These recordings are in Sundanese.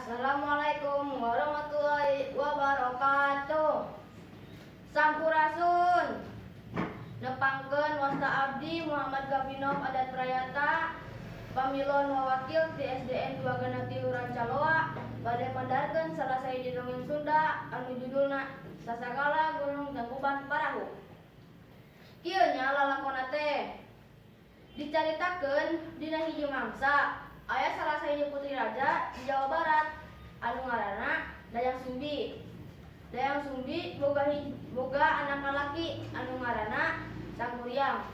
Assalamualaikum warahmatullahi wabarakatuh. Sampurasun. Nepangkeun wasta abdi Muhammad Gavinov Adat Prayata, pamilon wawakil ti SDN 2 Genep 3 Rancaloa, bade madarkeun salah sahiji dongeng Sunda anu judulna Sasakala Gunung Tangkuban Parahu. Kieu nya lalakonna teh. Dicaritakeun dina hiji mangsa aya salah sahiji putri raja di Jawa Barat anu ngaranna Dayang Sumbi. Dayang Sumbi boga anak lalaki anu ngaranna Sangkuriang.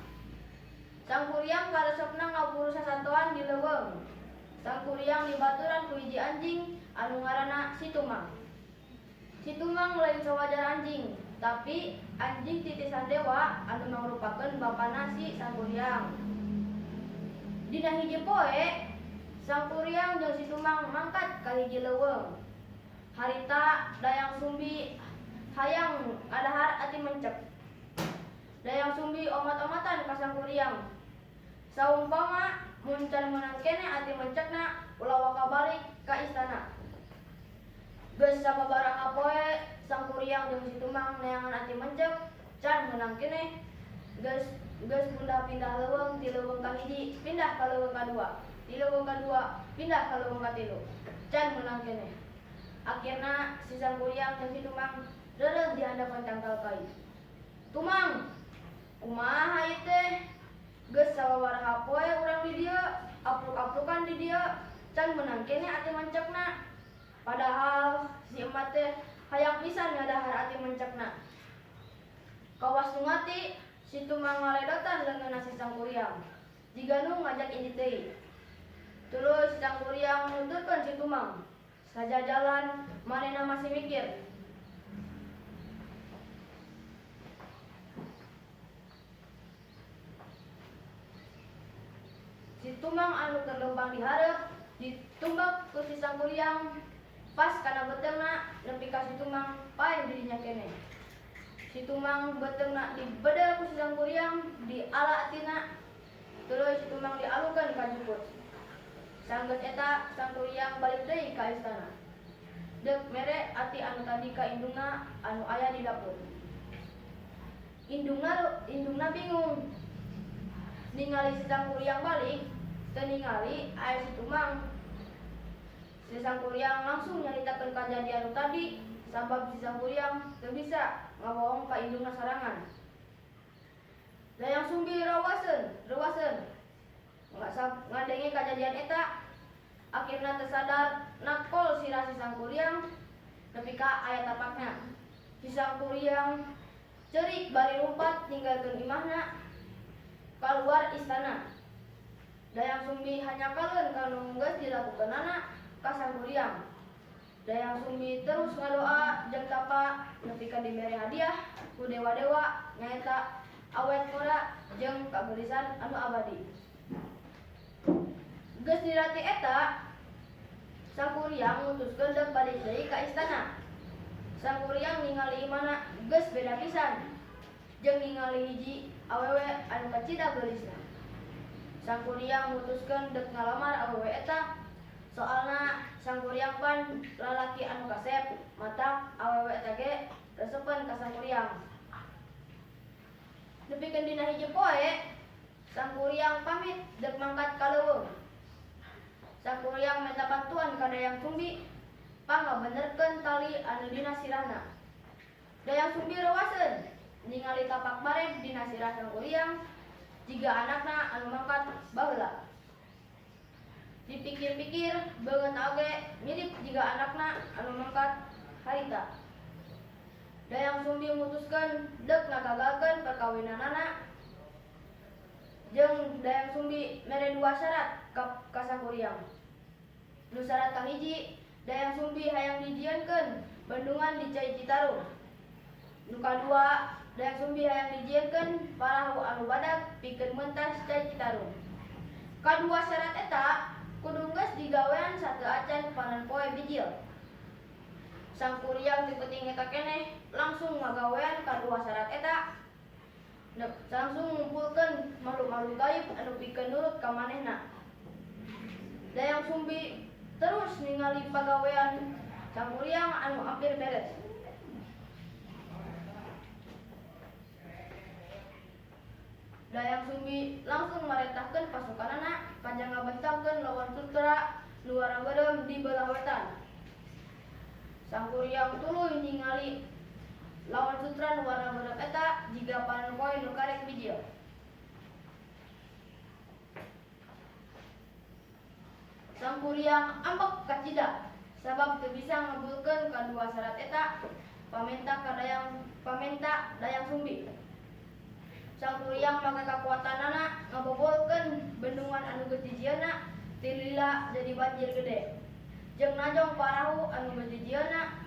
Sangkuriang karesepna ngaburu sasatoan di leuweung. Sangkuriang dibaturan ku hiji anjing anu ngaranna Si Tumang. Si Tumang lain sawajar anjing, tapi anjing titisan dewa anu mangrupakeun bapana si Sangkuriang. Dina hiji poe, Sangkuriang jeung Si Tumang mangkat ka hiji leuweung. Harita Dayang Sumbi hayang ngadahar ati mencek. Dayang Sumbi omat-omatan ka Sangkuriang. Saumpama mun can meunang keneh ati mencekna, ulah waka balik ka istana. Geus sababaraha poe Sangkuriang jeung Si Tumang neangan ati mencek, can meunang keneh. Geus pindah-pindah leuweung, ti leuweung ka hiji pindah ka leuweung kadua, ti leuweung kadua pindah ka leuweung katilu, can meunang keneh. Akhirna si Sangkuriang jeung si Tumang reureuh di handapan tangkal kai. Tumang, kumaha ieu teh? Geus sababaraha poe urang di dieu, apruk-aprukan di dieu, can meunang keneh ati mencekna. Padahal si emak teh hayang pisan ngadahar ati mencekna. Kawas nu ngati, si Tumang ngaledotan leungeunna si Sangkuriang. Jiga nu ngajak indit deui. Tuluy si Sangkuriang nuturkeun si Tumang. Sajajalan manehna masih mikir. Si Tumang anu keur leumpang di hareup ditumbak ku si Sangkuriang pas kana beuteungna nepi ka si Tumang paeh dirinya keneh. Si Tumang beuteungna dibedel ku si Sangkuriang diala atina, tuluy si Tumang dialukeun ka jukut. Sanggeus eta Sangkuriang balik deui ka istana. Deuk mere ati anu tadi ka indungna anu aya di dapur. Indungna bingung. Ningali si Sangkuriang balik, teu ningali aya si Tumang. Si Sangkuriang langsung nyaritakeun kajadian nu tadi sabab si Sangkuriang teu bisa ngabohong ka indungna sorangan. Dayang Sumbi rawaseun, reuwaseun. Ngadenge kajadian eta, akhirna tersadar nakol sirah si Sangkuriang nepi ka aya tapakna. Si Sangkuriang ceurik bari lumpat ninggalkeun imahna kaluar istana. Dayang Sumbi hanyakaleun ka nu geus dilakukeunana ka Sangkuriang. Dayang Sumbi terus ngadoa jeung tapa nepi ka dibere hadiah ku dewa-dewa nyaeta awet muda jeung kageulisan anu abadi. Geus dirati eta, Sangkuriang mutuskeun deuk balik deui ka istana. Sangkuriang ningali imahna geus beda pisan jeung ningali hiji awewe anu kacida geulisna. Sangkuriang mutuskeun deuk ngalamar awewe eta, soalna Sangkuriang pan lalaki anu kasep, matak awewe eta ge resepeun ka Sangkuriang. Nepikeun dina hiji poe, Sangkuriang pamit deuk mangkat ka leuweung. Sangkuriang minta bantuan ka Dayang Sumbi pangabenerkeun tali anu dina sirahna. Dayang Sumbi reuwaseun ningali tapak bared dina sirah Sangkuriang jiga anakna anu mangkat baheula. Dipikir-pikir beungeutna oge mirip jiga anakna anu mangkat harita. Dayang Sumbi mutuskeun deuk ngagagalkeun perkawinanana jeung Dayang Sumbi mere dua syarat ka Sangkuriang. Nu syarat kahiji, Dayang Sumbi hayang dijieunkeun bendungan di Cai Citarum. Nu kadua, Dayang Sumbi hayang dijieunkeun parahu anu badag pikeun mentas Cai Citarum. Kadua syarat eta kudu geus digawean sateu acan panon poe bijil. Sangkuriang di peuting eta keneh langsung ngagawean kadua syarat eta. Langsung ngumpulkeun makhluk-makhluk gaib anu pikeun nurut ka manehna. Dayang Sumbi Terus ningali pagawean Sangkuriang anu ampir beres. Dayang Sumbi langsung marentahkeun pasukanana kajang ngabentangkeun lawan sutra nu warna beureum di beulah wetan. Sangkuriang tuluy ningali lawan sutra nu warna beureum eta jiga panon poe nu karek bijil. Sangkuriang ambek kacida sabab teu bisa ngabulkeun kadua sarat eta pamenta ka Dayang pamenta Dayang Sumbi. Sangkuriang make kakuatanana ngabobolkeun bendungan anu geus dijieunna ti lila jadi banjir gede. Jeung najong parahu anu geus dijieunna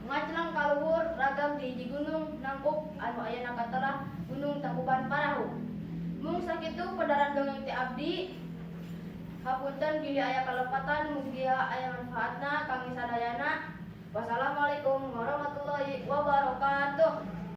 ngacleng ka luhur ragam di hiji gunung nangkup anu ayana katelah Gunung Tangkuban Parahu. Mung sakitu pedaran dongeng ti abdi. Hapunten bilih aya kalepatan, mugia aya manfaatna kangge sadayana. Wassalamualaikum warahmatullahi wabarakatuh.